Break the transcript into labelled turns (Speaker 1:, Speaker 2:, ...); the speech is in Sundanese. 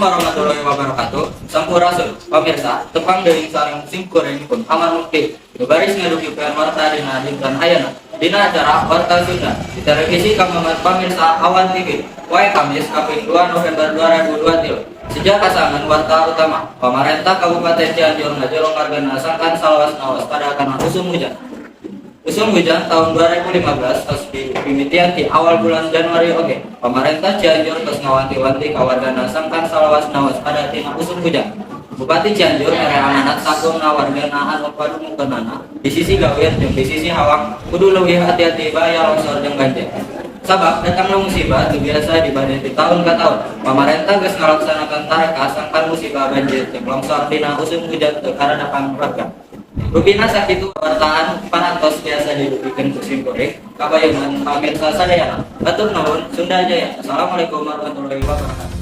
Speaker 1: Warahmatullahi wabarakatuh. Sampurasun, pamirsa, tepang deui sareng sim kuring pun Amar Mukti. Nu baris ngadugikeun warta dina dinten ayeuna. Dina acara Warta Sunda di televisi kanggo pamirsa Awan TV. Poe Kamis kaping 2 November 2023. Sejak kasangan warta utama, Pamarentah Kabupaten Cianjur ngajorong wargana sangkan salawasna waspada kana usum hujan. Usum hujan tahun 2015 tos dimimitian di awal bulan Januari oge. Pamarentah Cianjur tos ngawanti-wanti ka wargana sangkan salawasna waspada tina usum hujan. Bupati Cianjur mere amanat sakumna wargana anu padumukanana di sisi Gawir jeung di sisi Hawang kudu leuwih hati-hati bahaya longsor jeung banjir. Sabab datangna musibah teu biasa dibade di tahun ka tahun. Pamarentah geus ngalaksanakeun tareka sangkan musibah banjir jeung longsor dina usum hujan teu karadapan warga. Rupina sakitu wartaan parantos biasa didugikeun ku sim kuring kabayungan pamirsa sadayana. Hatur nuhun, Sunda Jaya. Assalamualaikum warahmatullahi wabarakatuh.